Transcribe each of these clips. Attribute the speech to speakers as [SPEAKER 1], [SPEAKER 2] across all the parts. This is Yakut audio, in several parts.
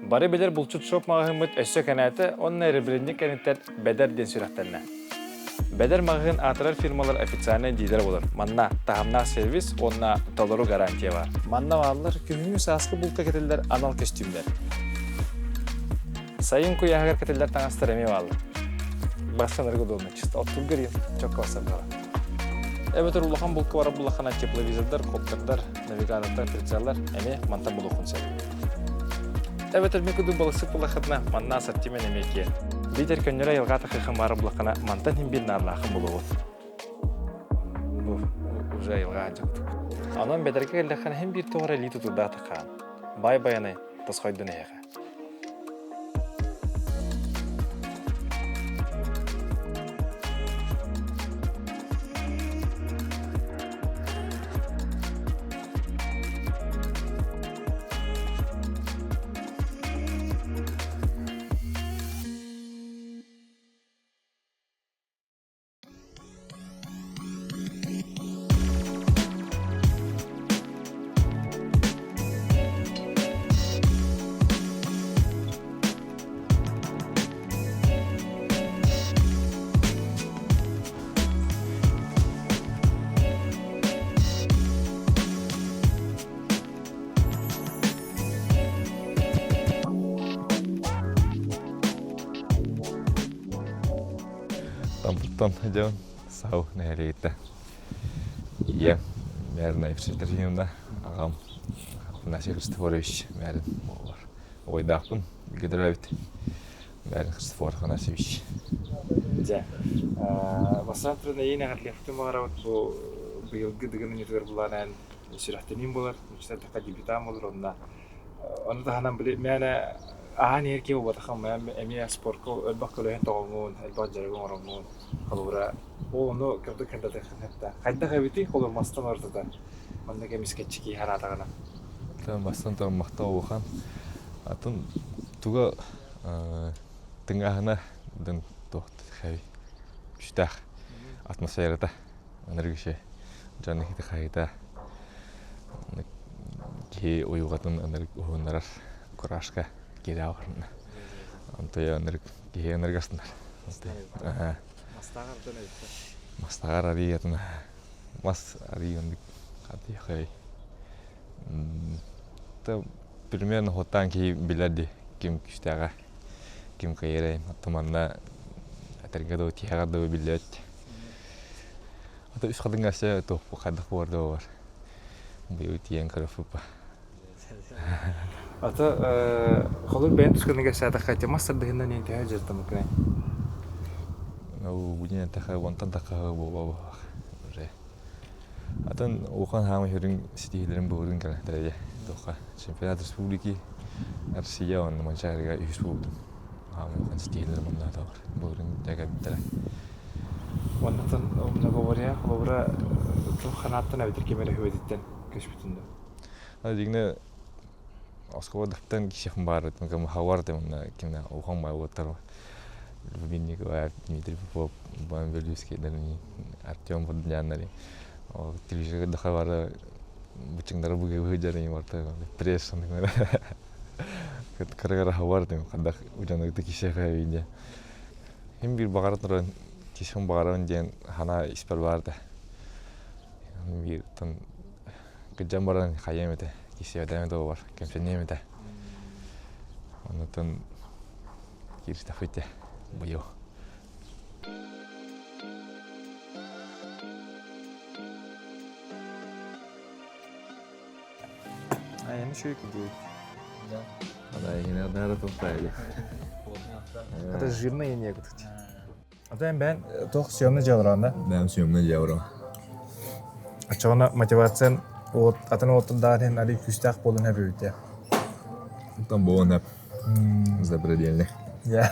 [SPEAKER 1] Бары билэр булчут шоп маҕаһыыммыт өссө кэнээтэ уонна ребрендинг кэнниттэн Бэдэр диэн сүрэхтэннэ. Бэдэр маҕаһыын аатырар фирмалар официальнай дилер буолар. Манна таһымнаах сервис уонна толору гарантия баар. Манна бааллар күһүҥҥү сааскы булка кэтиллэр анал көстүүмнэр. Сайын куйааһыгар кэтиллэр таҥастар эмиэ бааллар. Барсанарга удобно чисто оттурга рин чокко бассаргала. Эбэтэр улахан булка барар буллаххына тепловизордар, коптердар, навигатордар, прицеллар эмиэ мантан булуоххун сөп. Эбэтэр мин курдук балыксыт буллаххытына манна ассортимент эмиэ киэр. Биитэр көннөрү айылҕа атахыахын баара буллаххына мантан иһин биир наадалаахын булуоҕун. Бу уже айылҕа дьокутукпут. Онон бэдэргэ кэллэххинэ иһин биир тоҕо эрэ илии тутурдаатах хаан. Бай байанай тосхойдун эһиэхэ.
[SPEAKER 2] Тампыттан дьон сау нэһилиэгиттэн ийэм Мээрин Евсеевна, аҕам Афанасий Христофорович Мээрин буолар. Убайдаахпын Гидровит Мээрин Христофор Афанасьевич.
[SPEAKER 1] Дьэ, бастаан туран эйиин эҕэрдэлиэхпитин баҕарабыт бу быйылгы Дыгын оонньуутугар былаан сүрэхтэниим буолар, мечтатахха дебютант буолар онно Ону таһынан били мээнэ аһаан иһэр киһи буолбатаххын эмиэ спорка элбэх көлөһүн тоҕоҥҥун, элбэх дьарыгы оҥороҥҥун, холобура, ол ону кырдык кырдатыаххын сөп Хайдах эбитий холобур мастан ортото маннык эмискэччи киһи хараатаҕына?
[SPEAKER 2] Мастан тоҥмохто улахан. Атын туга тыҥааһына дын туох күүстээх атмосферата ынырыгышы дьон иһити хайыта киһи уйулҕатын ынырык уһуннарар курашка киирэ аҕарна онтуйа ынырык киһи ынырык астынар
[SPEAKER 1] Мастааҕар атын эбиттэр.
[SPEAKER 2] Мастааҕар арыый атын мас арыый оннук хатыйхай примерно хотаан киһи билэр дии ким күүстээҕэ ким кыайарай оттон манна этэргэ дылы тиһэҕэр дылы биллибэт Ата үс хатыҥ өссө туох хайдах буолар да буолар. Быйыл тиийэн көрө
[SPEAKER 1] Ата холур бэйэн тусканы кэпсээтэххэ тема сырдыһынан иэн төһө дьарыктаммыккыный?
[SPEAKER 2] Ну, бу тэхэ уонтан тахха буола уже. Атын улахан хаамы хүрүн ситиһилерин буһурун кэлэ туохха чемпионат республики Россия онно Манчаарыга үһүс буолбутум. Хаамы улахан ситиһилерин манна бар. Буһурун дьэгэбиттэрэ.
[SPEAKER 1] Оннуттан многоборье холобура туох ханааттан эбэтэр ким эрэ үһүөтүттэн көспүтүн да.
[SPEAKER 2] Дигне оскуоладахтан кишехм баар кым хавар да кимне улахан бай Любин Николаев, Дмитрий Попов, Иван Белюский, Артем Бодняннары. Телевизорга даха бары бычыңдары быгы жарыйы барта пресс кыргара хавар дем хадах уданыгы кишеха виде. Хим бир баҕара туран кишем баҕарабын диэн хана испэр баарда. Бир тон кыдьан баран хайыам этэ, кисиэдэм этэ бар, кэмсэниэм этэ. Оннотон киирстэхпит быйыл.
[SPEAKER 1] Айаны шөйкү Это жирная не Ата бэйэн туох съемный дьыалараан да?
[SPEAKER 2] Бэйэм съемный дьыаларым.
[SPEAKER 1] Оччоҕуна мотивациян уот атын уоттардаан иһин арый күүстээх буолан эбибит
[SPEAKER 2] Там буолан эп запредельный.
[SPEAKER 1] Я.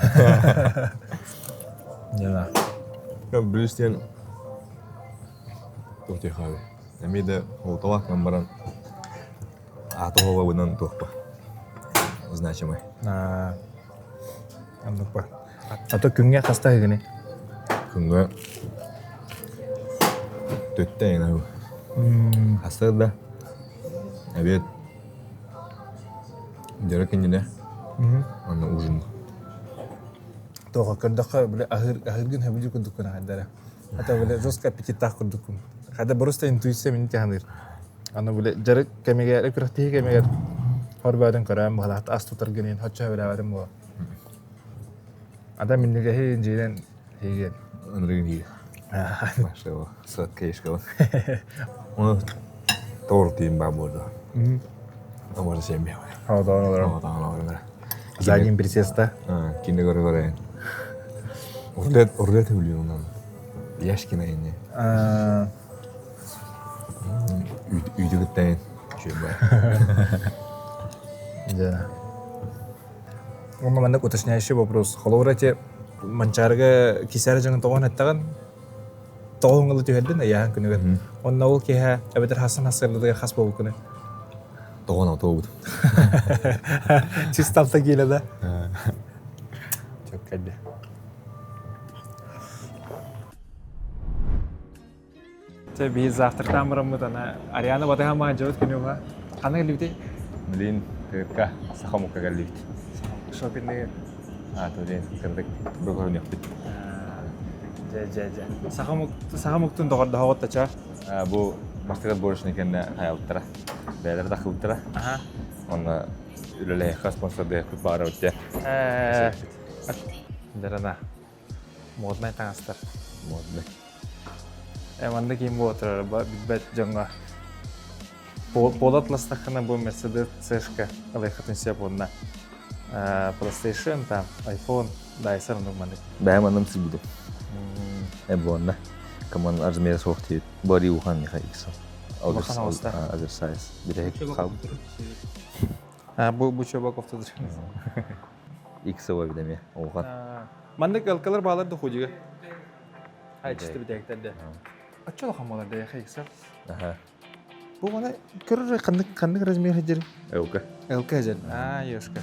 [SPEAKER 1] Не
[SPEAKER 2] Плюс диэн туох диэхээбий эмиэ да холтолаах гынан баран аата уһугабынан туохпа значимый.
[SPEAKER 1] Оннукпа. А то күҥҥэ хаста аһыгыный?
[SPEAKER 2] Күҥҥэ төттө эҥин аһыы. Хаста да обед дьарык иннинэ. Онно ужин.
[SPEAKER 1] Тоҕо көрдөххө, били аһыыр аһыыргын сөбүлүүр курдуккун аһайдара. Это били жестко аппетиттаах курдуккун. Хада просто интуиция мин тиһаныыр. Аны били дьарык кэмигэр, күрэхтэһии кэмигэр хор бөтөн көрөөн быһалаат ас тутар гынын хоччо сөбүлээбэтим буо. Ада миннигэһи дьиэнэн хийген.
[SPEAKER 2] Ынырыгын хийгэ. Машево, сладкая школа. Оны торт им ба буолду. Амар семья.
[SPEAKER 1] Олорор. За один присеста.
[SPEAKER 2] Кине көрө көрө. Урлет, урлет билион онан. Яшкина инне. Үйдү кыттайын. Чүбэ.
[SPEAKER 1] Да. Онно маннык уточняющий вопрос. Холобура эти Манчаарыга кисээр дьоҥун тоҕон эттэҕин тоҕо ыла түһэрдин ыйааһын күнүгэр. Онно ол киэһэ эбэтэр хасан хасыардатыгар хас буолбуккуну?
[SPEAKER 2] Тоҕон отуобут.
[SPEAKER 1] Чисто алта киилэ да? Чөккөйдө. Чэ, биир завтрактаан бараммыт ана Ариана батыһан маадьабыт күнү Ханна кэллибитий?
[SPEAKER 2] Блин, тыырка саха омукка кэллибит.
[SPEAKER 1] Шопинныгы.
[SPEAKER 2] А, то блин, кырдык бөгөрүнүөхпүт.
[SPEAKER 1] Дьэ, дьэ, дьэ. Саха омук саха омуктун доҕордоһоҕут тача.
[SPEAKER 2] Бу бастакы отборочный кэннэ хайалыттара. Бэйэлэрэ тахыбыттара.
[SPEAKER 1] Аха.
[SPEAKER 2] Онно үлэлэһиэххэ спонсордыахпыт баара дьэ.
[SPEAKER 1] Дэрана. Моднай таҥастар.
[SPEAKER 2] Моднай.
[SPEAKER 1] Манна ким буолар билбэт дьоҥҥо Пол атластаххына бу Mercedes C-шка ылыаххытын сөп уонна PlayStation там iPhone Dyson оннук маннык.
[SPEAKER 2] Бэйэм анным сылбытым. Э буонна. Коман размер суох диэбит. Бори ухан миха XL. Оверсайз. Бирэһик хал.
[SPEAKER 1] Бу бу чобак офтодыр.
[SPEAKER 2] XL видеме улахан.
[SPEAKER 1] Маннык ылкалар баалар да худига. Ай чисто битэктер Оччо улахан буолар да XL.
[SPEAKER 2] Аха.
[SPEAKER 1] Бу мана көрөр ханнык ханнык размер хедер?
[SPEAKER 2] ЛК.
[SPEAKER 1] ЛК жер. А, ёшка.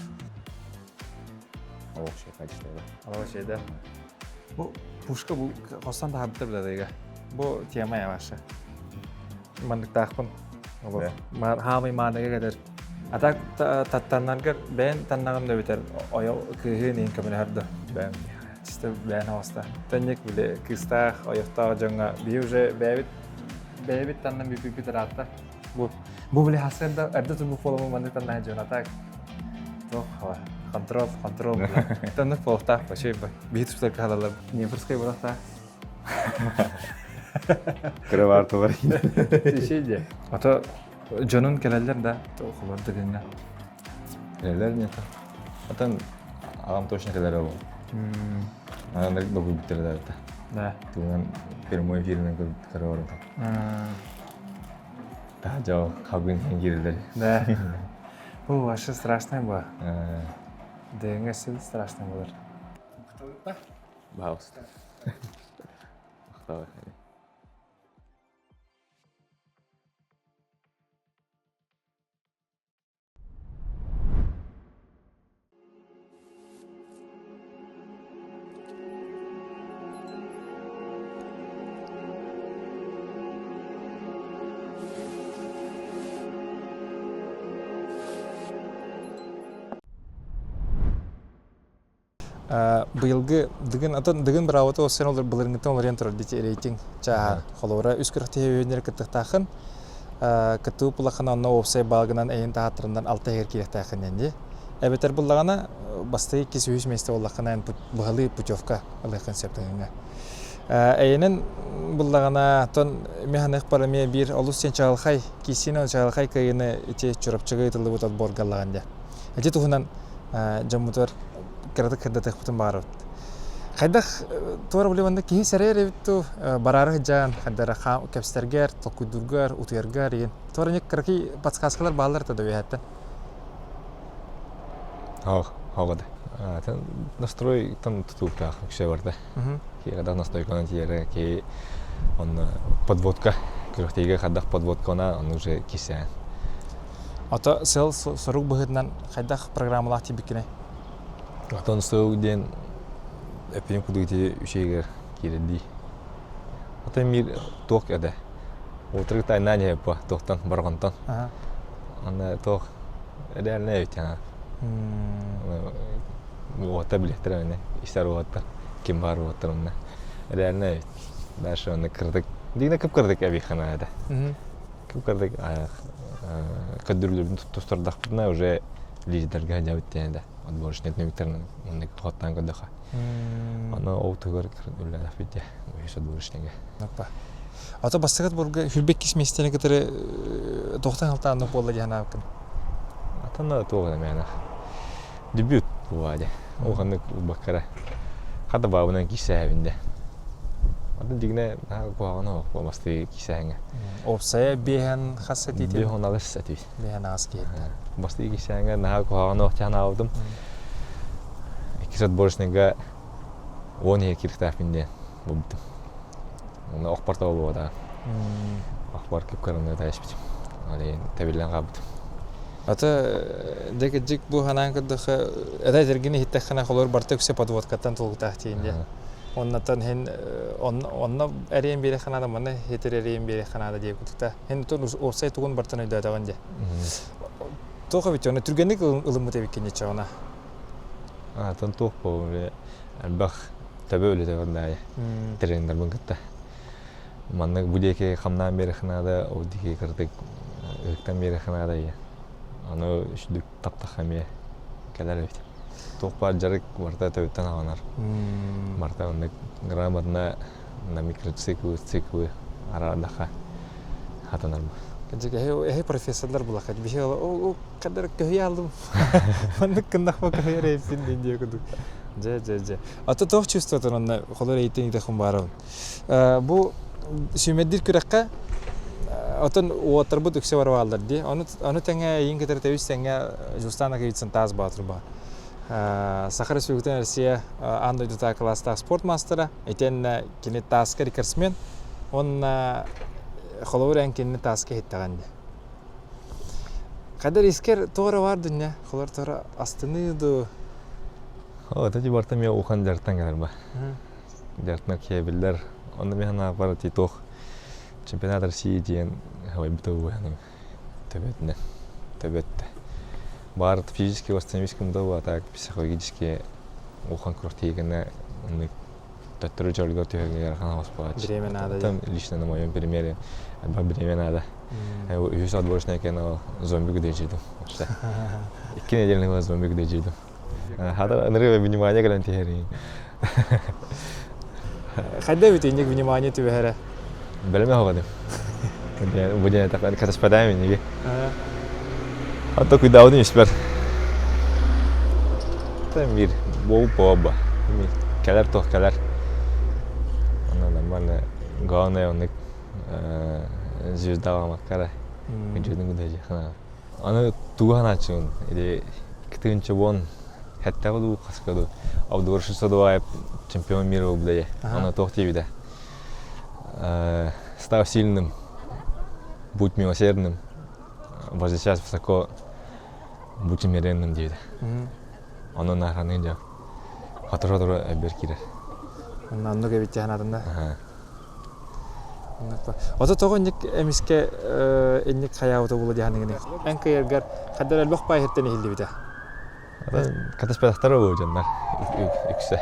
[SPEAKER 2] Олох шей качество.
[SPEAKER 1] Олох шей да. Бу пушка бу хостан да хабыта биладыга. Бу тема я ваша. Манныктаахпын. Хаамый мааныга кэлэр. А так таттаннаргар бэйэн таннаҕын да бүтэр ойо кыыһы иин көмөлөһөр да.
[SPEAKER 2] Бэйэм.
[SPEAKER 1] Чисто бэйэн оҕоста. Тэнник били кыыстаах, ойохтоох дьоҥҥо биһи уже бэйэбит бэйэбит таннан бүппүппүт ыраатта. Бу бу били хасыарда эрдэ турбут буоламмын маннык таннаһа дьон а так туох контрол контрол Таннык буолуохтаах вообще биһи тустар кыһалалар Днепрскай буолуохтаах.
[SPEAKER 2] Кыра баартылар.
[SPEAKER 1] Тишейде. Ото дьонун кэлэллэр да холор дыгыҥҥа.
[SPEAKER 2] Кэлэллэр нет. Атын аҕам точно кэлэр ол. Анан докуйбуттар да.
[SPEAKER 1] Да.
[SPEAKER 2] Тугунан прямой эфиринен көрө барбытым. Да, жоо хабын киирэллэр.
[SPEAKER 1] Да. Бу вообще страшный было. Дыгыҥҥа сил страшный болар.
[SPEAKER 2] Пожалуйста.
[SPEAKER 1] Быйылгы Дыгын атын Дыгын быраабыта олсен олор былырыҥҥыттан уларыйан турар дити рейтинг чааһа холобура үс күрэхтэһии үһүннэр кыттыахтааххын кыттыы улахан онно уопсай баалгынан эйин таһааттарынан алта иһигэр киириэхтээххин диэн дии эбэтэр буллаҕына бастакы иккис үһүс миэстэ буоллаххына эн быһалыы путевка ылыаххын сөп Дыгыҥҥа эйинэн буллаҕына тон механыах эмиэ биир олус сен чаҕылхай киисиин чаҕылхай кыайыыны ити Чурапчыга ыытыллыбыт отборга ыллаҕын диэ ити туһунан дьоммутугар кыратык кырдатыахпытын баҕарабыт. Хайдах туора билиманда киһи сэрэйэр эбит дуу, бараары сылдьан, хайдара кэпсэтэргэр, толкуйдуургар, утуйаргар игин. Туора не кыракый подсказкалар бааллар да үөһэттэн.
[SPEAKER 2] Ох, хоҕода. Настрой там тутууктаах үксэ барда. Киэрэдах настройканан тиэрэ ки онно подводка күрэхтиигэ хардах подводкана онно уже кисээн.
[SPEAKER 1] Ото сыл сорук быһыытынан хайдах программалаах тиийбиккиний?
[SPEAKER 2] Отон сыл диэн эппиим курдук ити үчүгэйигэр киирэрдии. Ото мир туох этэ? Уотурга тайнаан иһэппэ туохтан борҕонтон. Онно туох реально эбит. Уота билиэхтэрэ аны истэр уоттар ким баар уоттар онно. Реально эбит. Дальше онно кырдык дигинэ кып-кырдык эбиэххэ наада. Кып-кырдык көрдөрүүлэрбин тустардахпытына уже лидергэ сылдьабыт диэн да отборочный түмүктэрин оннук хоттаан көрдөхө. Аны ол тугар үлэлэхпит дии үһүс отборочныйга.
[SPEAKER 1] Ато бастакы отборга хүрбэккис миэстэни кытары тохтон халтааннык буолла дии санаабыккын.
[SPEAKER 2] Атана туох эмээнэх. Дебют буолла дии. Ол ханнык баккара. Хата баабынан киирсээбин дэ. Атын дигинэ наһаа куһаҕан оһох бастыы киирсээҥҥэ.
[SPEAKER 1] Опсайа биэһэн хас этиитин?
[SPEAKER 2] Биэһэн аҕыс этибит.
[SPEAKER 1] Биэһэн аҕыс киһиттэн.
[SPEAKER 2] Бастыы киирсээҥҥэ наһаа куһаҕан оһох чаһанаабытым. Иккис отборочныйга 10 иһэ кииртээхпин диэн булбутум. Онно охпор тобулуота. Охпор кып-кыраны таһыспытым. Ол иһин тэбиллэн хаалбытым.
[SPEAKER 1] Ата дьик бу ханаан көрдөххө эта этэргин иһиттэххинэ холор барта үксэ подводкаттан тулуктаах тиийин диэн. Оннотон хин онно эриэн биэриэх ханаада манна хитер эриэн биэриэх ханаада диye кутукта. Хин тон уопсай тугун бартан өйдөөтөҕүн диye. Туох эбит оны түргэнник ылыммыт эбиккин ничего
[SPEAKER 2] Атын туох буолуо элбэх төбө үлэтэ бардаайы тренербин кытта. Маннык бу диэки хамнаан биэриэх наада, ол диэки кырдык ыһыктан биэриэх наада ийэ. Аны үчүдүк таптахха эмиэ кэлэр эбит. Туох баар дьарык барыта төбөттөн аҕанар. Барыта оннук грамотно на микроциклы, циклы араардахха хатанар.
[SPEAKER 1] Кырдьык эһи профессорлар булахха биһи ол кадар көһүйэ алдым. Маннык гыннахпа көһүйэр эбиппин диэн диэ курдук. Дьэ, дьэ, дьэ. А то туох чувствотын онно холор эйтин итэхун баарабын. Бу сүүмэрдиир күрэххэ отон уоттарбыт үксэ барбааллар дии. Ону, ону тэҥэ эйин кытары тэбис тэҥэ Жустан Акевицын таас баатыр баар. Саха Республикатын Россия аан дойдутаа кылаастаах спорт маастара, итиэннэ кини тааска рекордсмен, уонна холобур эн кинини тааска иһиттэҕин дии. Хайдар искер туора бар дүнне, холор туора астыныы ду.
[SPEAKER 2] О, это барта мен ухан жартан кэлэр ба. Жартына киэбиллэр. Онно мен ханаапар ти туох чемпионат России диэн хабайбыта буһаным. Төбөтүнэн. Төбөттө. Баар физически восстановись кымда а так психологически ухан күртиигинэ оннук төттөрү дьолго түһэргэ ыарахан хоспоҕач.
[SPEAKER 1] Время надо.
[SPEAKER 2] Там лично на моем примере время надо. Үһүс отборочный кино зомби гдежидим. Икки неделя зомби гдежидим. Хата ыныры внимание кэлэн тиһэрин.
[SPEAKER 1] Хайда бит инник внимание түбэһэрэ?
[SPEAKER 2] Бэлэме хоҕадым. Бу диэн катаспадаем инниги. Ата куйдаабытын испэр. Мир бол поба. Кэлэр туох кэлэр. Онно нормально. Главное оннук звезда маккара. Күнчүтүн күнэжи хана. Аны тугу ханааччыбын или кытыынча буон хэттэҕэ дуу хаска дуу Абдурашид Садулаев чемпион мира буолбута Аны туох диэбитэ став сильным будь милосердным возвещать высоко будь умеренным диэбитэ Онон наараныын дьэ сотору-сотору эбэр киирэр.
[SPEAKER 1] Оннук эбит дии санаатым да. Ото тоҕо инник эмискэ инник хайаабыта буолуо дии саныгыный? Эн кыайаргар хаддар элбэх баай иһиттэн иһиллибитэ.
[SPEAKER 2] Катаспатахтара буолуо дьоннор үксэ.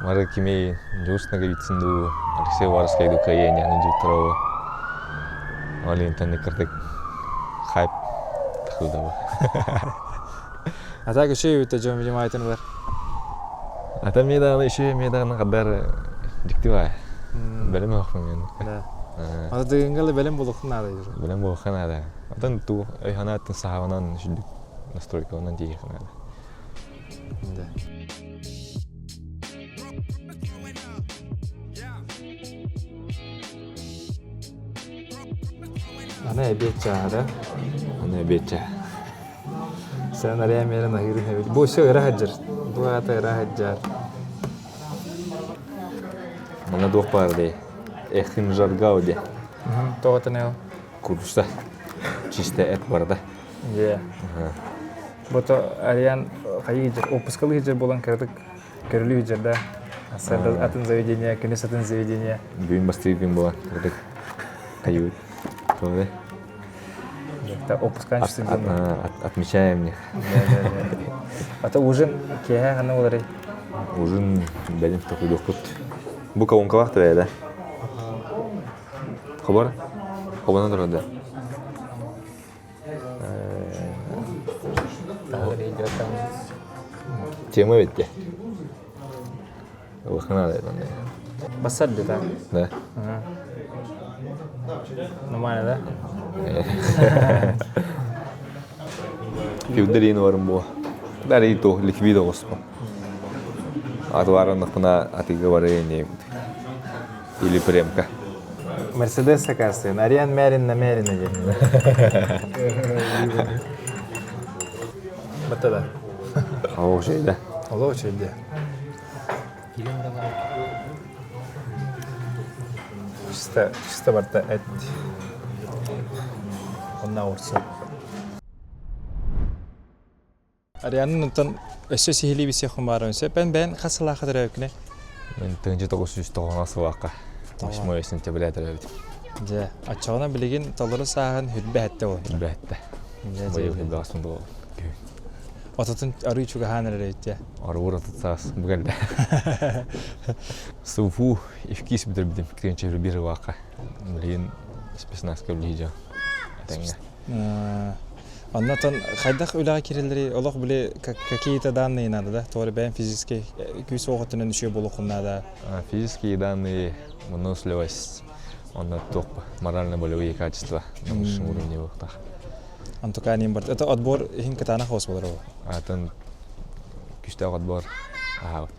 [SPEAKER 2] Мары кими Дьулус Ноговицын дуу, Алексей Уваровскай дуу кыайыан диэн дьуттара Ол иһин кырдык хайп тахылдабы.
[SPEAKER 1] А так еще и дьон внимательно бар.
[SPEAKER 2] Ата мне даҕаны еще мне даҕаны хаддар дьикти баай. Бэлэм оһохпун мен.
[SPEAKER 1] Да. Ата дыгынгалы бэлэм буолуоххун наада.
[SPEAKER 2] Бэлэм буолуохха наада. Атын туу өй санааттын саһаҕынан сүрдүк настройкаланан тиийиэххэ наада.
[SPEAKER 1] Да. Аны эбиэт чааһа да?
[SPEAKER 2] Аны эбиэт чааһа.
[SPEAKER 1] Сен арыйан биэрэн аһыырын эбит. Бу өссө ыра сылдьар. Бу аата ыра сылдьар.
[SPEAKER 2] Манна туох баар дии? Эхин жаргау дии.
[SPEAKER 1] Тоҕо этэн
[SPEAKER 2] Курса. Чисто эт барда.
[SPEAKER 1] Дьэ. Бото арыйан хайыы дьэр, отпускалыы сылдьар буолан кыратык көрүлүү сылдьар да. Атын заведение, күнүс атын заведение.
[SPEAKER 2] Бүгүн бастыыр күн буолан кыратык хайыбыт. Тоҕо
[SPEAKER 1] Это отпускаем часы
[SPEAKER 2] Отмечаем них.
[SPEAKER 1] А то ужин киэһэ ханна буоларый?
[SPEAKER 2] Ужин бэлим токуйдуохпут. Бу колонкалаах да Хобор? Хобонан турар да? Тема ведь Улахана да
[SPEAKER 1] Бассар да?
[SPEAKER 2] Да.
[SPEAKER 1] Нормально, да?
[SPEAKER 2] Пивдерин барым бу. Дари то ликвидо госпо. Атвараннахпына атыга бары не или премка.
[SPEAKER 1] Мерседес сакасы, Ариан Мярин на Мярина диэн. Батта да.
[SPEAKER 2] Олох да.
[SPEAKER 1] Олох үчүгэй Чисто, чисто барта эт. Онна урса. Арианын онтон өссө сиһилии билсиэххин баарын сөп. Эн бэйэн хас сылаахха төрөөбүккүнүй?
[SPEAKER 2] Мен 1990 сылаахха 8 сентября төрөөбүтүм.
[SPEAKER 1] Дьэ, оччоҕуна билигин толору сааһын хүрбэ эттэ буолла.
[SPEAKER 2] Хүрбэ эттэ. Быйыл хүрбэҕэспин буолла.
[SPEAKER 1] Отутун арыы чугаһаан эрэр эбит дьэ.
[SPEAKER 2] Аруур отут саас бу кэллэ. СУФУ иккис бүтэрбитим киренчэ бир ылаахха. Билигин спецназка үлэлии дьон. Этэҥҥэ.
[SPEAKER 1] Онно оттон хайдах үлэҕэ киирэллэрий? Олох били какие-то данные надо, да? Тоҕо эрэ бэйэм физическэй күүс суох өттүнэн үчүгэй буолуоххун наада.
[SPEAKER 2] Физические данные выносливость, онно туох морально-волевые качества на высшем уровне буолуохтаах.
[SPEAKER 1] Онтукаанин бар. Это отбор иһин кытаанах хос болар ол.
[SPEAKER 2] Атын күстээх отбор аһаабыт.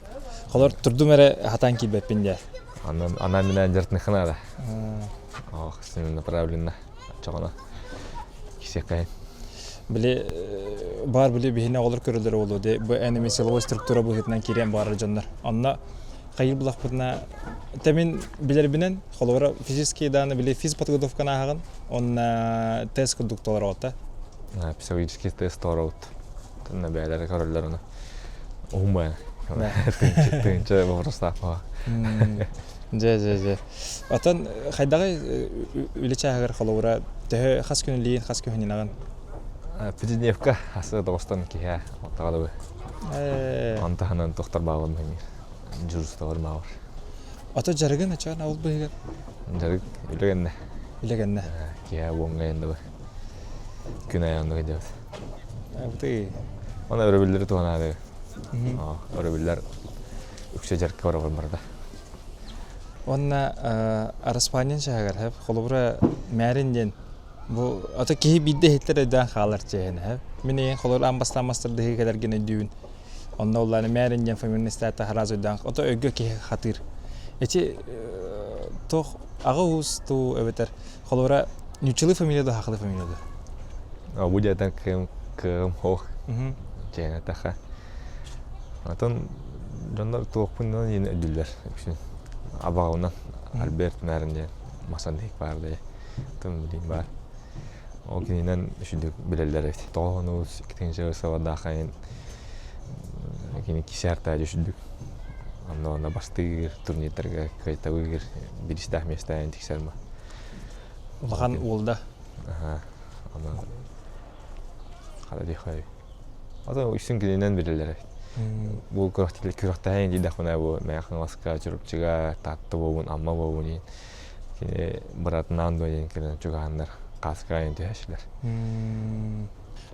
[SPEAKER 1] Холор турдум эрэ хатаан киирбэппин диэ.
[SPEAKER 2] Анан ана минэ дьартныхы надо. Ох, направленно. Чоҕоно кисиэххэйин.
[SPEAKER 1] Били баар били биһине оҕолор көрөлөр буолуо де бу энеми силовой структура быһыытынан киириэн баҕарар дьоннор. Онно хайыр булахпытына тэмин билэрбинэн холобура физические данные били физподготовканы ааһаҕын онно тест курдук толороҕут
[SPEAKER 2] Психологический тест толоробут. Тынна бэйэлэрэ көрөллөр ону. Уһун баайа. Тыынча вопростаах
[SPEAKER 1] Дьэ, дьэ, дьэ. Оттон хайдаҕый үлэ чааһыгар холобура төһө хас күн үлэлиин, хас күн ынаҕын?
[SPEAKER 2] Пятидневка асы тоҕустан киһи оттаҕа Онтаһынан тохтор баалым дьурусталар маавар.
[SPEAKER 1] Ото дьарыгын ачаан ол быһыгар?
[SPEAKER 2] Дьарык үлэ гэннэ.
[SPEAKER 1] Үлэ гэннэ.
[SPEAKER 2] Киһи буоҥҥа енді күн айанныгы дьабыт.
[SPEAKER 1] Бутый.
[SPEAKER 2] Оны өрөбүллэри туһанаады. Өрөбүллэр үксэ дьарыкка барабар барда.
[SPEAKER 1] Уонна Араспаанньан чаһыгар хэп холобура мээрин диэн бу ото киһи биирдэ иһиттэр өйдөөн хаалар чиэһинэ хэп. Мин эйэн холобура аан бастаан мастардыһыы кэлэргин өйдүүбүн. Онно улаана мээрин диэн фамильный стата сразу өйдөөн ото өйгө киһи хатыыр. Эти туох аҕа уус туу эбэтэр холобура ньуччалыы фамилия да хахалы фамилия да?
[SPEAKER 2] Бу дьэтэн кыым кыым хоох чиэһинэ таха. Атын дьоннор туохпунан иин өйдүүллэр үксүн. Абаҕабынан Альберт Мэрин диэн масан диһик баар дии. Тым билиим баар. Ол кининэн үчүгдүк билэллэр эбит. Тоҕо иккитинчи сыллардаахайын кини кисээр үчүгдүк. Онно онно бастыыр, турнирдарга кыайтабыыр, биристээх миэстээн тиксэр ма.
[SPEAKER 1] Улахан уолда.
[SPEAKER 2] Аха. Онон хара диэхэй. Ата үксүн кининэн билэллэр эбит. Бу күрэхтэһэн дидэхпинэ бу Мэҥэ Хаҥаласка, Чурапчыга, Таатта буолбун, Амма буолбун иһин кини быраатынаан дуо диэн кэлэн чугаһаннар кааскаҕа иһин түһээччилэр.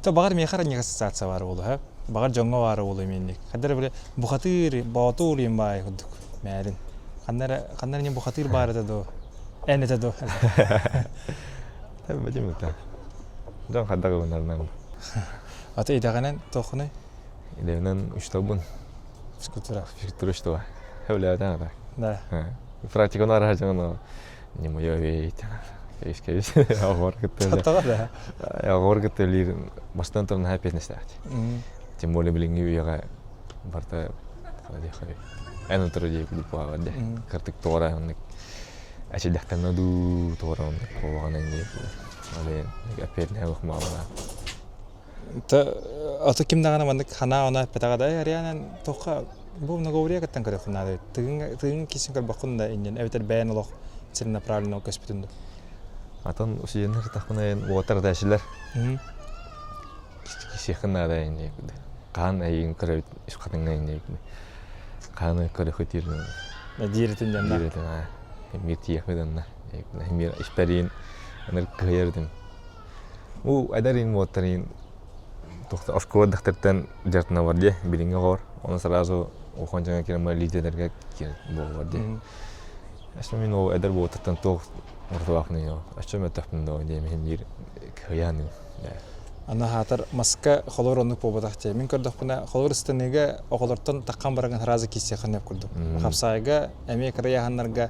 [SPEAKER 1] То баҕар миэхэ ранних ассоциация баар буолуо, һэ? Баҕар дьоҥҥо баар буолуо имиинник. Ханна эрэ били бухатыыр, боотур иин баай курдук мээрин. Ханна эрэ ханна эрэ бухатыыр баар этэ дуо? Эн этэ дуо?
[SPEAKER 2] Бэтим это. Дьон хайдах ылынарынан.
[SPEAKER 1] Ата идэҕинэн туоххунуй?
[SPEAKER 2] Идэбинэн учууталбын.
[SPEAKER 1] Физкультура.
[SPEAKER 2] Физкультура учуутала. Хөблөөтөн ата.
[SPEAKER 1] Да.
[SPEAKER 2] Практиканы араһа дьоно не мое веет. Кэбис кэбис. Оҕор кытта.
[SPEAKER 1] Тоҕо да?
[SPEAKER 2] Оҕор кытта үлэлиир бастан туран наһаа эппиэтинэстээх. Тем более билиҥҥи үйэҕэ барыта эн утары диэки кулуппаҕа дэ. Кыртык тоҕо оннук эчэйдэхтэринэ дуу тоҕо оннук буоллаҕына дии. Ол эппиэтинэһэ бухмаабына.
[SPEAKER 1] Ото ким даҕаны маннык санаа-оноо эппэтэҕэ да, Арианан туохха бу многоурия кыттан көрүөххүн наада эбит. Тыгын тыгын киирсэн көрбөххүн да иннин эбэтэр бэйэн олох целенаправленно көспүтүн дуу.
[SPEAKER 2] Атын усуйаннар тахпына уотар дашилар. Кисиэхин наада инне. Хаан эйигин көрөбүт үс хатыҥҥа инне. Хааны көрөхүтир.
[SPEAKER 1] Дииритин дьанна.
[SPEAKER 2] Дииритин аа. Мир тиэхмит анна. Мир испэриин аныр кыһыйар У эдэр уоттарин оскуола дохтертан дьартына бар дии билиҥҥи оҕолор ону сразу улахан дьоҥҥо киирэн лидердэргэ киирэн буолар дии Өссө мин ол эдэр буолуоттан туох уратылаахпыный ол өссө мөлтөхпүн дуо диэн иһин биир кыһыйаан
[SPEAKER 1] Аны аһаатар маска холор оннук буолбатах дии. Мин көрдөхпүнэ холор ыстаныыга оҕолортон таххан бараҥын сразу киирсиэххин сөп курдук. Хапсаайга эмиэ кыра ыйааһыннарга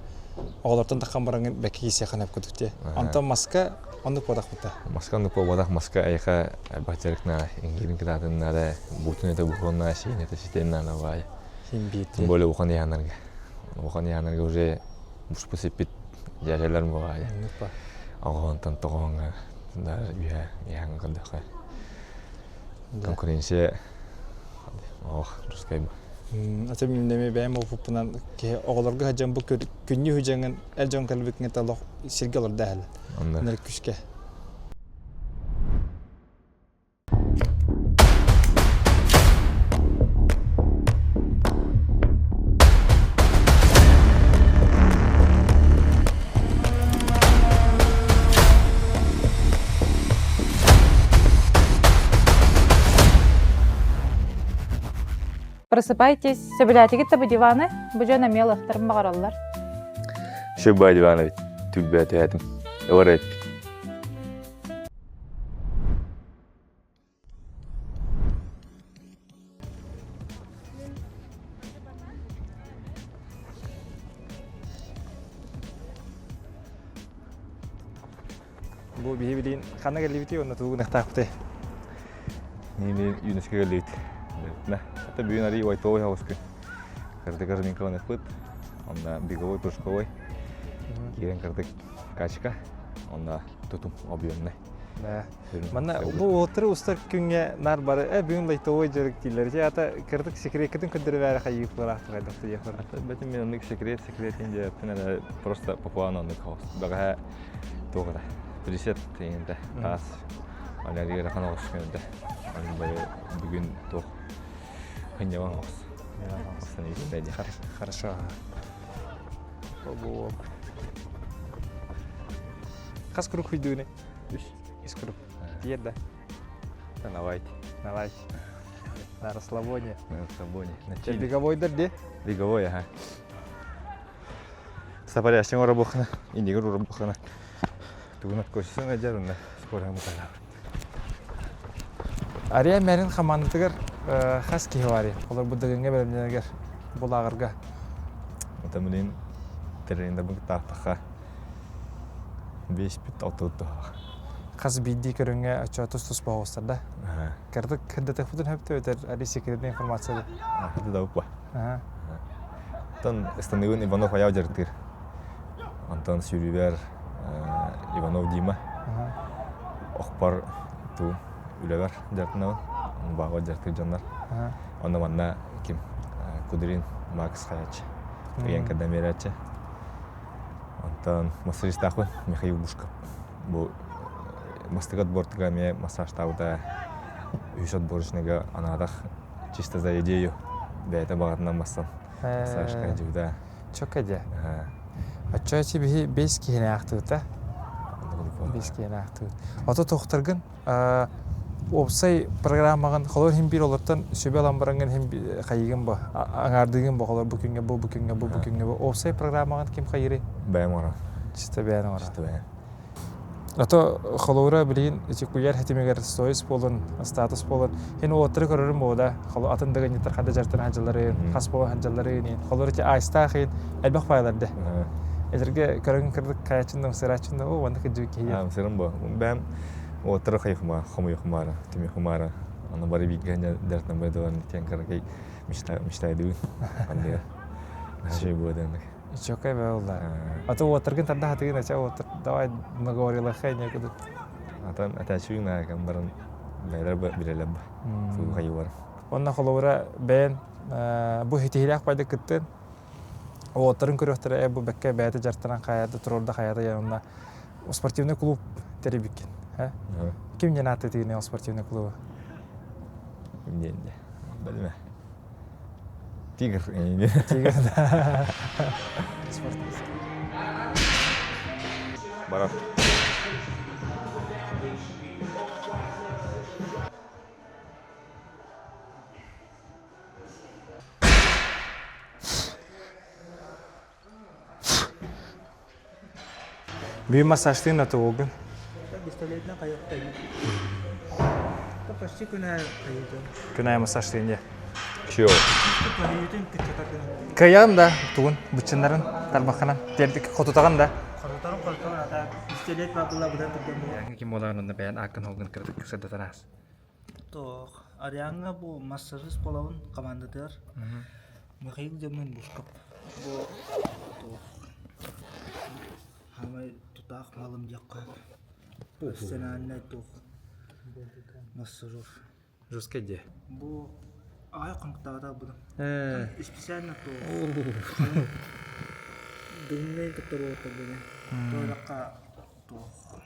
[SPEAKER 1] оҕолортон таххан бараҥын бэккэ киирсиэххин сөп курдук дии. Онтон маска оннук буолбатах да.
[SPEAKER 2] Маска оннук буолбатах маска эйиэхэ элбэх дьарык наада, иҥиирин кытаатын наада, буутун этэ буһуон наада, сиин этэ ситиэн наада баай.
[SPEAKER 1] Син биир
[SPEAKER 2] Тем более улахан ыйааһыннарга. Улахан ыйааһыннарга уже буспут сиппит дьээдьэлэр буолаайа.
[SPEAKER 1] Оннук ба.
[SPEAKER 2] Оҕоһонтон тоҕоһоҥҥо да үһэ ыйааһыҥҥа көрдөххө конкуренция ох русскай
[SPEAKER 1] Аты мин эмиэ бэйэм опыппынан киһи оҕолорго сылдьан бу күннүү сылдьаҥҥын эр дьон кэлбиккин олох сиргэ олордо эһэлэ.
[SPEAKER 2] Онно.
[SPEAKER 1] Күскэ.
[SPEAKER 3] Просыпайтесь, сөбүлээтигит да бу диваны? Бу дьон эмиэ ылыахтарын баҕараллар.
[SPEAKER 2] Шөбай диваны түлбэ түһэтим. Ылар эппит.
[SPEAKER 1] Бу биһи билигин ханна кэллибитий уонна тугу гыныахтаахпытый?
[SPEAKER 2] Мин юношка кэллибит. Это бүгүн арый вайтовый хаус күн. Кырдык разминкаланыахпыт. Онно беговой, прыжковой. Киирэн кырдык качка. Онно тутум объемный.
[SPEAKER 1] Да. Манна бу уолаттары устар күҥҥэ наар бары э бүгүн лайтовой дьарык дииллэр. Ити ата кырдык секреткытын көрдөрүбээри хайыыппылаах хайдах диэхэр.
[SPEAKER 2] Бэтим мен оннук секрет секретин диэппин эрэ просто по плану оннук хаус. Бэҕэһээ туох это присед тиҥинтэ таас Валерий ыарахан оҕус күнүнтэ. Бүгүн туох хынньабан оҕус.
[SPEAKER 1] Хорошо. Бу Хас круг хуйдугуный?
[SPEAKER 2] Үс.
[SPEAKER 1] Үс круг. Тиер да?
[SPEAKER 2] Давайте.
[SPEAKER 1] Давайте. На расслабоне.
[SPEAKER 2] На расслабоне.
[SPEAKER 1] Беговойдар де?
[SPEAKER 2] Беговой, ага. Сапарящың оробухна, инигер оробухна. Тугунат көссөн эдер унна скоро муталар.
[SPEAKER 1] Ария мэрин хамаандатыгар хас киһи бар Олор бу дыгыҥҥа бэлэмнэнэргэр булааҕырга.
[SPEAKER 2] Ата билин тренердэ быктаахтаха беспит отуттуһах.
[SPEAKER 1] Хас биирдии көрүҥҥэ оччо тус-туспа оҕустар да? Кырдык кырдатыхпытын хөптө өтөр ари секретная информация.
[SPEAKER 2] Это да упа. Оттон ыстаныгын Иванов Аяу дьарыктыыр. Онтон сүүрүүбэр Иванов Дима. Охпор туу үлэбэр дьарыктанабын. Бааҕа дьарыктыыр дьоннор. Онно манна ким Кудрин Макс хайааччы. Ыйан кэрдэн биэрээччи. Онтон массажистаахпын Михаил Бушков. Бу бастакы отбортуга эмиэ массажтаабыта үһүс отборочныйга анаатах чисто за идею бэйэтэ баҕатынан бассан массажка дьыбыта.
[SPEAKER 1] Чөкө дьэ. Оччо биһи бес киһини аахтыбыта. Бес киһини аахтыбыт. Ото тохтаргын уопсай программаҕын холор иһин биир олортон сүбэ ылан бараҥҥын иһин хайыгын бу аҥаардыгын бу холор бу күҥҥэ бу бу күҥҥэ бу бу күҥҥэ бу уопсай программаҕын ким хайырый?
[SPEAKER 2] Бэйэм оҥорон.
[SPEAKER 1] Чисто бэйэн оҥорон.
[SPEAKER 2] Чисто бэйэм.
[SPEAKER 1] Ото холобура билигин ити куйаар хитимигэр стоис буолун, статус буолун, ин уоттары көрөрүм буода, холу атын дыгынньыттар хада жартан хадьалларын, хас буолан хадьалларын, холор ити айстаах ин элбэх пайларды. Эдерге көрөн кырдык каячын да сыраачын да о ванна кыдьы киһи.
[SPEAKER 2] Аа, сырым бу. Бэм уоттары хайхума, хомуйхумара, түмүхумара. Аны бары бииргэ дартан байдылар тен каракай мечтайдыбын. Андыга. Нашей буоданнык.
[SPEAKER 1] Чөкөй буолла. А то уоттаргын тарда хатыгын ача уоттар давай наговорилахай некуда.
[SPEAKER 2] Атан атачуйун аакан баран бээлер билелер ба. Суу хайы бар.
[SPEAKER 1] Онна холобура бэйэн бу хитиһилээх пайда кыттын уоттарын көрүөхтэрэ э бу бэккэ бэйэтэ дьартанан хайата туруорда хайата я онна. Спортивный клуб тэрийбиккин. Ким диэн ааттыытыгын ол спортивный клубу?
[SPEAKER 2] Ким диэн де? Билмэ. Тигр.
[SPEAKER 1] Тигр, да.
[SPEAKER 2] Барар.
[SPEAKER 1] Бүгүн массажтыын отугугун?
[SPEAKER 4] Пистолетинэн хайыахтайбыт. Почти күн аайы хайыытын.
[SPEAKER 1] Күн аайы массажтыын дьэ.
[SPEAKER 2] Чё?
[SPEAKER 4] Хайыытын кыччатар гына.
[SPEAKER 1] Кыайаҕын да тугун быччыннарын тарбаххынан тиэрдик хотутаҕын да.
[SPEAKER 4] Хотутарын хотутарын ата пистолет бар була быдан турдан була.
[SPEAKER 1] Ким буоларын онно бэйэн ааккын холгун кыратык сырдатан аас.
[SPEAKER 4] Тоох. Ариаҥҥа бу массажист буолабын командатыгар. Михаил Демин Бушков. Бу туох Хаамай тутаах малым диэххэ профессиональнай туох массажер.
[SPEAKER 1] Жесткий дии.
[SPEAKER 4] Бу аҕай хонуктаабата буду.
[SPEAKER 1] Э.
[SPEAKER 4] Специально то дымный кытта буолта били. Туоракка туох.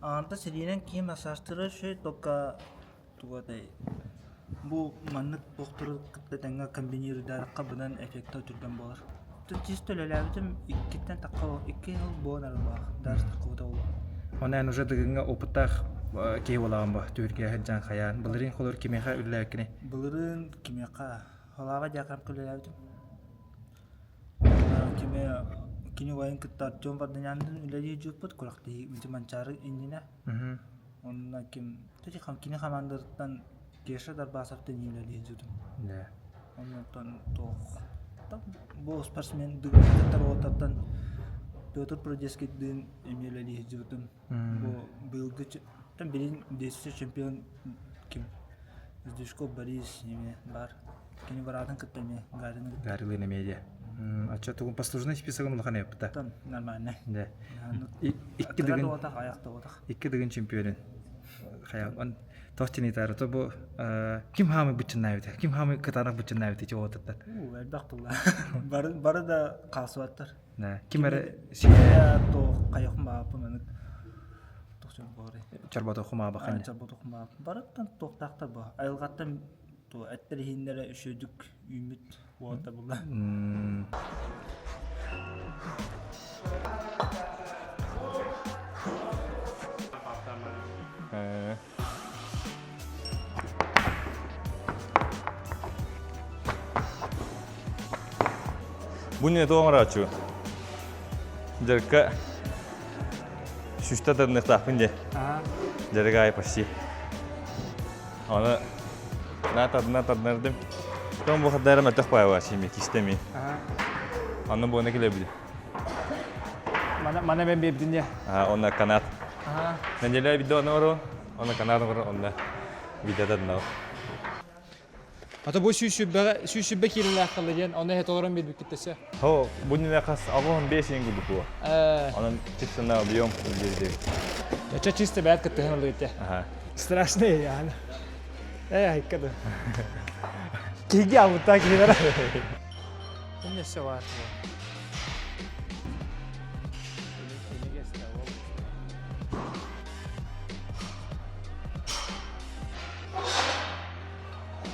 [SPEAKER 4] Аанта сириинэн киһи массажтыырар үчүгэй только туга этэй бу маннык туохтары кытта тэҥҥэ комбинируйдаатахха быдан эффекта түргэн буолар. Чисто үлэлээбитим иккиттэн тахха 2 сыл буолан арыллаах даже таххыбыта буолуо.
[SPEAKER 1] Онон уже дыгыҥҥа опыттаах киһи буолаҕын бо түһүлгэ сылдьан хайаан былырыын холор кимиэхэ үлэлээбиккиний?
[SPEAKER 4] Былырыын кимиэхэ Халааба Дьаакамка үлэлээбитим. Кими кини убайын кытта Артем Варданяндын үлэлии дьуппут күрэхтэһии ити Манчаары иннинэ. Онно ким кини хамаандатыттан Кеша Дарбасовтыын үлэлии сылдьыбытым. Оннуттан туох бу спортсмен дыгыттар уолаттартан Петр Продескийдыын эмиэ үлэлии сылдьыбытым. Бу быйылгы билин действующий чемпион ким Сдвижков Борис эмиэ баар. Кини быраатын кытта эмиэ Гарины кытта.
[SPEAKER 1] Гарилыын эмиэ дии. Оччо тугун послужной списогын улахан эппитэ.
[SPEAKER 4] Нормально.
[SPEAKER 1] Да. Икки дыгын
[SPEAKER 4] аяқтабатах.
[SPEAKER 1] Икки дыгын чемпионун. Хайа, тоох тинитары то бу ким хаамы быччыннаабыта? Ким хаамы кытаанах быччыннаабыта ити уотаттан?
[SPEAKER 4] Уу, элбэх булла. Бары бары да хаасыбаттар.
[SPEAKER 1] Да. Ким эрэ
[SPEAKER 4] то хайахым бааппын манык
[SPEAKER 1] чорбото хумаабахан.
[SPEAKER 4] Чорбото хумааб. Барыттан туохтаахтар бу. Айылҕаттан ту эттэр иһиннэрэ үчүгдүк үүммүт уота булла.
[SPEAKER 2] Бу не тоҥорааччы. Дьарыкка сүүстэ тардыныахтаахпын дии. Дьарык аайы почти. Аны на тардына тардынардым. Том бу хаддара мөлтөх баайва сими кистеми. Анны буона келебили.
[SPEAKER 1] Мана мана мен биэбдин
[SPEAKER 2] Онна канат. Неделя видео ону онна канат онна видео тардынау.
[SPEAKER 1] Ата бу 120 киилэлээх халла диэн, онно эһэ толорон биэрбиккит
[SPEAKER 2] Хо, бу не хас алгон бес ең гудуку. Онон чисто на объем үлдерди.
[SPEAKER 1] Ча чисто бэт кыттыһын ылыгытте.
[SPEAKER 2] Ага.
[SPEAKER 1] Страшный яны. Э, айкады. Киги абытта киһилер. Эмне все бар.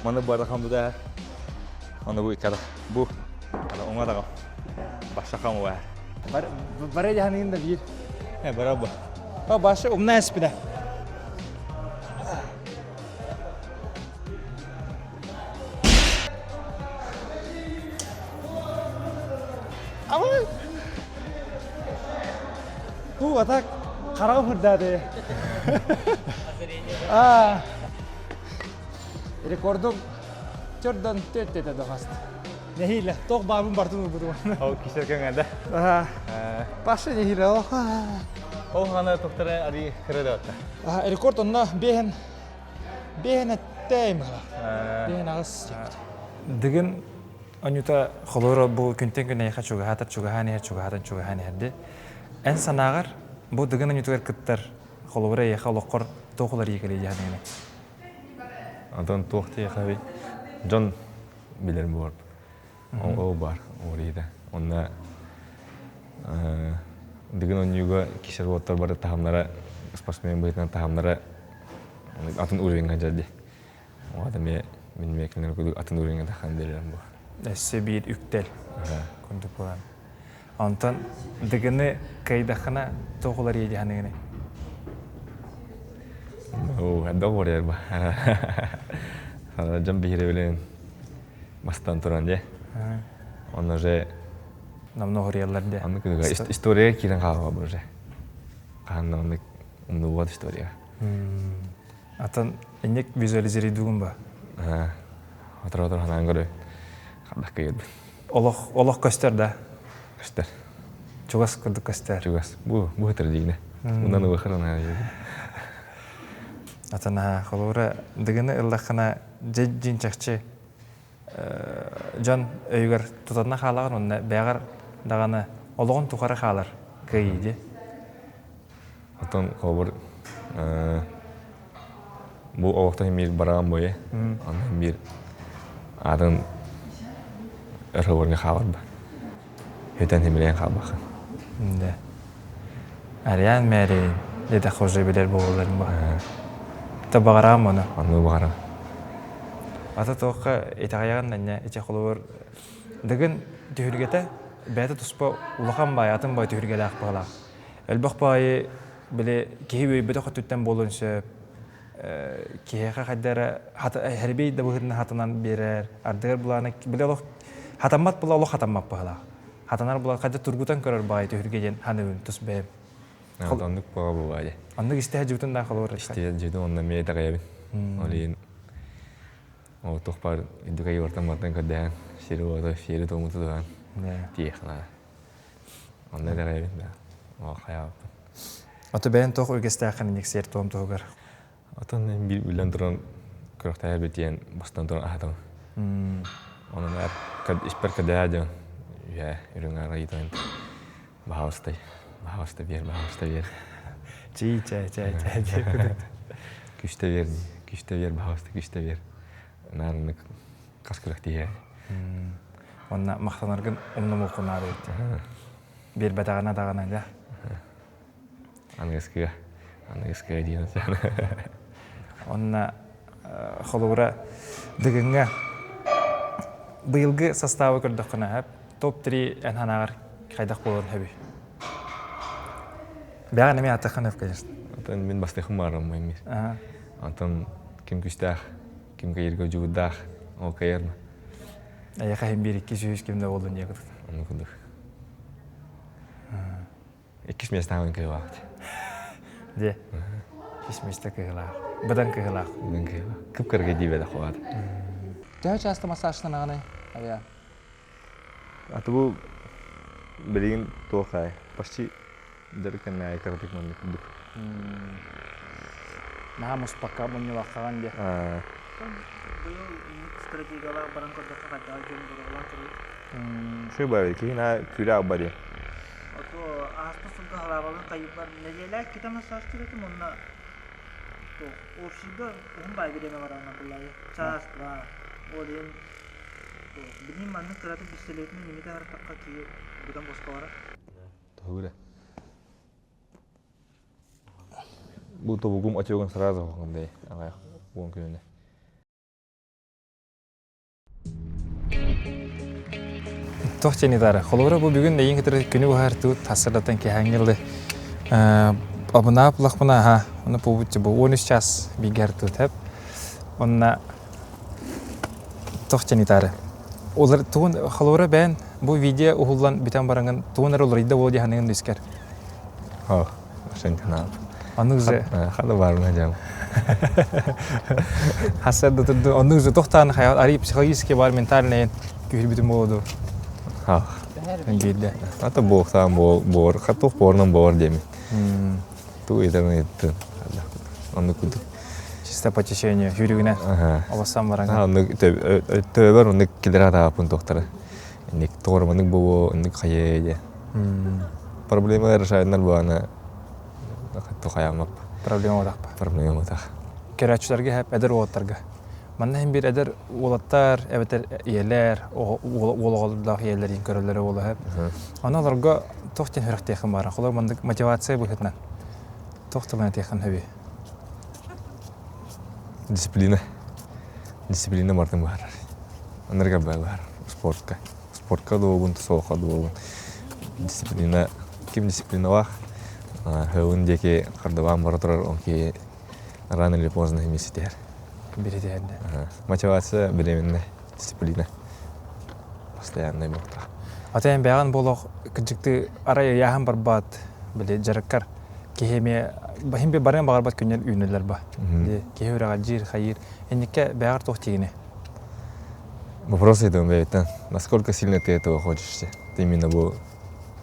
[SPEAKER 2] Маны барахам буда. Аны бу иккада. Бу. Ана оңа дага. Башакам бар.
[SPEAKER 1] Бар бара жаһанын да биир.
[SPEAKER 2] Э, бара бу.
[SPEAKER 1] О, башы умна эспиде. Ama Бу атак хараҕым хырдааты. Аа. Рекордум төрдөн төрт этэ хаст. Нэһиилэ, тоқ баабын бартын ылбытым.
[SPEAKER 2] Ол кисеркен да.
[SPEAKER 1] Аа. Башы нэһиилэ.
[SPEAKER 2] Ол хана тоқтара ари кырыда атта.
[SPEAKER 1] Рекорд онно бэһэн бэһэн эттээм. Бэһэн аҕыс. Дыгын Анюта холоро бу күнтэн күн эйиэхэ чугаһаатар чугаһаан иһэр чугаһаатан чугаһаан иһэрди. Эн санааҕар бу Дыгын Анютыгар кыттар холобура эйиэхэ олоххор туох уларыйыы кэлиэ дии
[SPEAKER 2] Антон туох диэхэ дьон билэр буолар. Ол бар, уларыйда. Онно Дыгын оонньууга кишер уоттар бары таһымнара спортсмен быһыытынан таһымнара атын уровеньга дьэрди. Оҕата эмиэ мин эмиэ кинилэр курдук атын уровеньга тахан биэрэрим бу.
[SPEAKER 1] Өссө биир үктэл курдук буолан. Онтон Дыгыны кыайдаххына туох уларыйа дии саныыгыный?
[SPEAKER 2] Оо, элбэх уларыйар ба. Дьон биһирэбилин бастан туран дьэ. Онно уже
[SPEAKER 1] Намна уһуруйаллар дии.
[SPEAKER 2] Оннук история киирэн хаалла уже. Хаһан да оннук умнуллубат история.
[SPEAKER 1] Атын инник визуализируйдугун ба?
[SPEAKER 2] Отор-отор ханаан көрө. Хардах кыйырбын.
[SPEAKER 1] Олох олох көстөр да?
[SPEAKER 2] Көстөр.
[SPEAKER 1] Чугас курдук көстөр.
[SPEAKER 2] Чугас. Бу бу хытыр диигинэ. Унан ылыхыр
[SPEAKER 1] Атын холобура дыгыны ыллаххына дьэ дьин чахчы дьон өйүгэр тутанна хаалаҕын уонна бэйэҕэр даҕаны олоҕун тухары хаалар кыайыы дии.
[SPEAKER 2] Оттон холобур бу олохтон биир бараан бойа, онон биир атын өрөбөргө хааларба. Хүтэн химилээн хаалбаххын.
[SPEAKER 1] Да. Ариан Мэри диэтэххэ уже билэр буолалларын бу. Та баҕараам ону.
[SPEAKER 2] Онну баҕарам.
[SPEAKER 1] Ата туохха итэҕэйэҕин нанньа ити холобур Дыгын түһүлгэтэ бэйэтэ туспа улахан баай, атын баай түһүлгэлээх баҕалаах. Элбэх баайы били киһи үөйбэтэх өттүттэн буолуон сөп. Киһиэхэ хайда эрэ хэрбий да быһыытынан хатанан биэрэр, ардыгар былаана били олох хатаммат була олох хатаммат быһыылаах. Хатанар була хайда тургутан көрөр баайы түһүлгэ диэн ханыыбын тус бэйэм.
[SPEAKER 2] Оннук буола буолуо дии.
[SPEAKER 1] Оннук истэһэ дьыбытын да холобур.
[SPEAKER 2] Истэһэ дьыбытын онно эмиэ итэҕэйэбин. Ол иһин Ол туохпар үрдүк айыылартан мантан көрдөһөн, сири-уоту, сиэри-туому тутуһан тиийиэххэ Онно итэҕэйэбин да, ол хайаабаппын.
[SPEAKER 1] Ото бэйэн туох үгэстээххин инник сиэр-туом туһугар?
[SPEAKER 2] Отон мин биир үлэн туран күрэхтэһэрбит диэн бастан туран аһатабын. Онон испэр кэдээ дьон үһэ үрүҥ арайытан баһаалыстай, баһаалыста биэр, баһаалыста биэр.
[SPEAKER 1] Чии, чээ, чээ, чээ диэбит.
[SPEAKER 2] Күстэ биэр, күстэ биэр, баһаалыста күстэ биэр. Наарынык хас күрэхтиһэ.
[SPEAKER 1] Онна махтанаргын умнумуоххун наада эбит. Биэрбэтэҕинэ даҕаны да.
[SPEAKER 2] Аныгыскыга, аныгыскыга диэн
[SPEAKER 1] Онна холобура Дыгыҥҥа быйылгы составы көрдөххүнэ топ-3 эн санааҕар хайдах буолуон сөбүй? Бэҕэн эмиэ атаххын өп, конечно.
[SPEAKER 2] Антон мин бастыхым баарым мир. Антон ким күстээх, ким кайырга дьуурдаах, ол кайарма.
[SPEAKER 1] Эйэхэ иһин биир икки сүүс ким да буоллун диye кытыт.
[SPEAKER 2] Онну курдук. Иккис места кыһылаах.
[SPEAKER 1] Де. Иккис места кыһылаах. Быдан кыһылаах.
[SPEAKER 2] Быдан кыһылаах. Кып-кырга диибэлэх хуат.
[SPEAKER 1] Төһө часто массажтанаҕыный, Ария?
[SPEAKER 2] Аты бу билигин туох аай почти дьарыктаннаайы кыратык маннык курдук.
[SPEAKER 1] Наһаа муспакка мунньулаххаҕын диэ.
[SPEAKER 4] Быйыл стратегиялаах баран көрдөххө хайдах дьон бороҕолоон көрөбүт.
[SPEAKER 2] Шөй бары киһи наһаа күлэ бари.
[SPEAKER 4] Ото ааспыт сылга халаабалын хайыппар нэдиэлэ иккитэ массажтыыр этим онно общийга уһун баай бириэмэ бараҕынан буллаайы чаас два ол иһин Билигин маннык кыратык бистэлиэтинэн имитэ аһартахха киһи быдан босхо барар.
[SPEAKER 2] Тоһугура. Бу тобугум отёгун сразу хоһуҥдай аҕайах уон күнүнэ.
[SPEAKER 1] Туох диэн итаары. Холобура бу бүгүн эйиҥ кытары күнү быһаар туут тасырдатан киһээҥҥи абынаап лахпына аха оны пуубут бу 13 час бигэр туут хэп. Онна Туох диэн итаары. Олар тугун холобура бэйэн бу видео уһуллан бүтэн бараҥын тугун эрэ уларыйда буол дии саныгын искэр.
[SPEAKER 2] О, ошен канал.
[SPEAKER 1] Оннук же
[SPEAKER 2] Хада баарына дьам.
[SPEAKER 1] Хасар да турду. Оннук же тохтаан хайа ари психологически бар ментальный күүһүрбүтүм буолуо
[SPEAKER 2] Ах.
[SPEAKER 1] Биирдэ.
[SPEAKER 2] Ата буохтаан буор, хатух буорнан буор диэми. Ту итерин иттин. Оннук курдук.
[SPEAKER 1] Чисто по течению сүүрүгүнэн олоссам баран.
[SPEAKER 2] Оннук төбөр оннук килер атааппын тохтара. Инник тоҕор маннык буо оннук хайа дьэ. Проблема решайнар буана тухаямап.
[SPEAKER 1] Проблема утахпа.
[SPEAKER 2] Проблема утах.
[SPEAKER 1] Көрөөччүлэргэ хэп эдэр уолаттарга. Манна иһин биир эдэр уолаттар эбэтэр ийэлэр, уол оҕолордоох ийэлэр иһин көрөллөрө буола хэп. Аны олорго туох диэн сүрэхтиэххин баара? Холор маннык мотивация быһыытынан туох тылын этиэххин сөбүй?
[SPEAKER 2] Дисциплина. Дисциплина барытын быһаарар. Анарга быһаарар спортка. Спортка дуобун, суохха дуобун. Дисциплина, ким дисциплиналаах, һөҕүн диэки хардабаан бара турар, он киһи рано или поздно эмиэ ситиһэр.
[SPEAKER 1] Биритиһэрдэ.
[SPEAKER 2] Мотивация беременная дисциплина. Постоянный буолтах.
[SPEAKER 1] Ата эн бэйэҕин буолуох кырдьыкты арай ыйааһын барбат, били дьарыккар киһи эмиэ баһын би барыан баҕарбат күннэр үүнэллэр ба. Киһи үрэҕэлдьиир, хайыыр. Инникке бэйэҕэр туох тиигини?
[SPEAKER 2] Вопрос этим бэйэттэн. Насколько сильно ты этого хочешь? Ты именно бу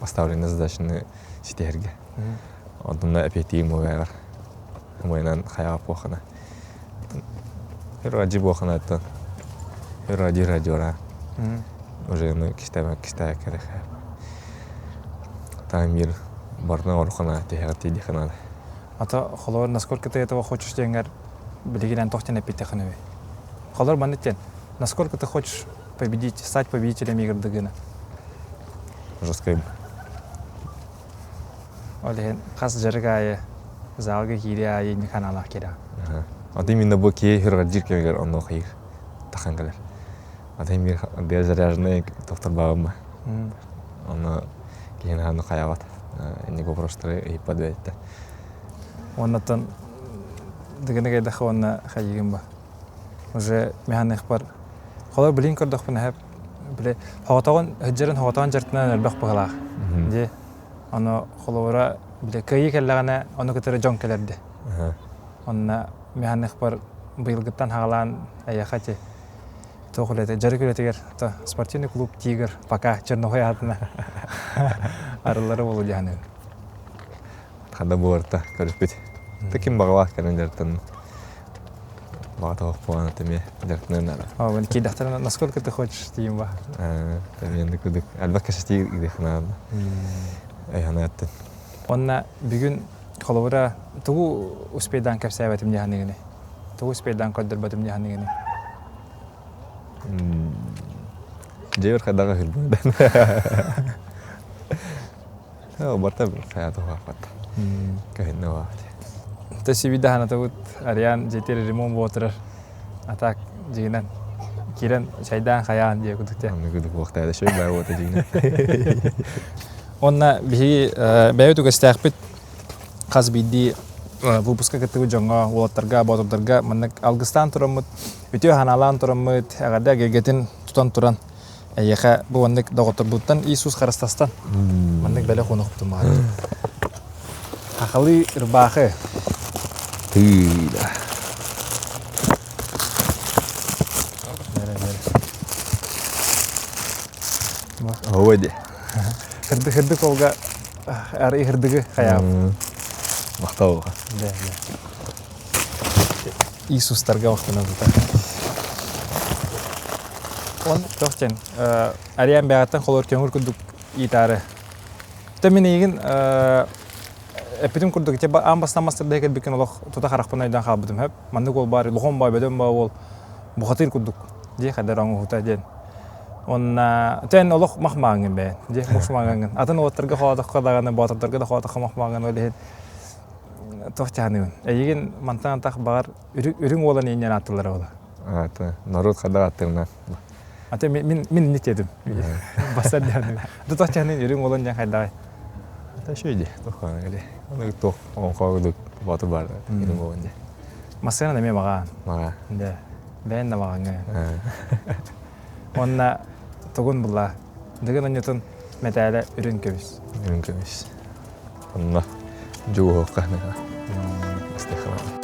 [SPEAKER 2] поставленная задачаны ситиһэргэ. Онтон эпиэтиим бэйэҕэр. Умайынан хайаҕа буохана. Ради буохана оттон. Ради радиора. Уже ну кистээбэт кистээбэккэ эрэ Там мир барытын оҥоруохха тиһэҕэр тиийдиэххэ наада.
[SPEAKER 1] Ата холобур насколько ты этого хочешь диэҥҥэр билигин эн туох диэн эппиттээххин үһү? Холобур маннык диэн насколько ты хочешь победить, стать победителем игр Дыгына?
[SPEAKER 2] Жесткай.
[SPEAKER 1] Ол иһин хас дьарык аайы залга киирии аайы инник ханаалаах киирэ.
[SPEAKER 2] Вот именно бу киһи хирургия кэмигэр онно хайыр тахан кэлэр. Ата мир заряженный доктор баабым Онно киһини хааны хайаабат. Инник вопростары ыйыппат бэйэтэ.
[SPEAKER 1] Оннотон дыгыны кайдахы уонна хайыгын ба. Уже механикпар холор билин көрдөхпүнэ хэп били хоҕотоҕун сылдьарын хоҕотоҕун дьартынан элбэх быһылаах. Ди ону холобура били кыайыы кэллэҕинэ ону кытары дьон кэлэрди. Онно механикпар быйылгыттан хаҕалаан эйэхэ ти туох үлэтэ дьарык үлэтигэр то спортивный клуб Тигр пока Чернохой аатына арыллары болу диһанын.
[SPEAKER 2] Ханда буоларта көрүспүт. Ким баҕалаах кэлэн дьарыктанна. Баҕата ох буолан эмиэ дьарыктанан ара.
[SPEAKER 1] О, киирдэхтэринэ насколько ты хочешь дейм ба.
[SPEAKER 2] Эмиэ кудук элбэх кэсэтии идехнаан. Айханааттын.
[SPEAKER 1] Онна бүгүн холобура тугу успейдаан кэпсээбэтим диэханыгыны? Тугу успейдаан көрдөрбөтүм диэханыгыны?
[SPEAKER 2] Дьиэбэр хайдаҕа хирбыдан. Барта хайата хуафат. Кэһинне уафат.
[SPEAKER 1] Та сибида ханатабыт Ариан жетер ремонт буотурар. А так дьигинэн кирен чайдаан хайаан диэ кудук те.
[SPEAKER 2] Анны кудук буохтаада шөй баа буота дьигинэн.
[SPEAKER 1] Онна биһиги бэйэ түгэстээхпит хас биирдии выпуска кыттыбыт дьоҥҥо, уолаттарга, боотурдарга маннык алгыстаан тураммыт, үтүө санаалаан тураммыт, эҕэрдэ эгэлгэтин тутан туран эйиэхэ бу маннык доҕотторбуттан Иисус харыстастан маннык бэлэх уунуохпутун баҕарабын. Хахалыы ырбаахы.
[SPEAKER 2] Тыыда. Ой де.
[SPEAKER 1] Хырды хырды колга ары хырдыгы хайаап.
[SPEAKER 2] Махтал.
[SPEAKER 1] Да, да. Иисустарга махтанабыта. Он тохтен Ариан бэҕэттэн холор көҥүл курдук иитаары. Тэ мин эйигин эппитим курдук ити аан бастаан мастарда кэлбиккин олох тута харахпын өйдөөн хаалбытым хөп. Маннык уол баар, лохом баа, бөдөм баа уол бухатыыр курдук дии хайдар оҥоһута диэн. Онна тэн олох мах мааҥҥын бэйэн. Дии муш мааҥҥын. Атын уоттарга хоотоххо даҕаны, боотурдарга да хоотоххо мах мааҥҥын ол иһин туох чаһаныыбын. Эйигин мантан атах баҕар үрүҥ уолан иинньэн ааттылара буола.
[SPEAKER 2] Ата народ хайдах аттырынан.
[SPEAKER 1] Ата мин мин инник диэтим. Бассар диэн. Туох чаһанын үрүҥ уолан диэн хайдаҕай?
[SPEAKER 2] Ата шөй ди. Туох кэле. Аны туох оҥхоогдук боотур бар үрүҥ уолан ди.
[SPEAKER 1] Массыына эмиэ маҕаан.
[SPEAKER 2] Маҕа.
[SPEAKER 1] Да. Бэйэн да маҕаҥҥа. Уонна тугун булла? Дыгын онньутун мэтээлэ үрүҥ көмүс.
[SPEAKER 2] Үрүҥ көмүс. Онно дьуоһуохха. Астыхана.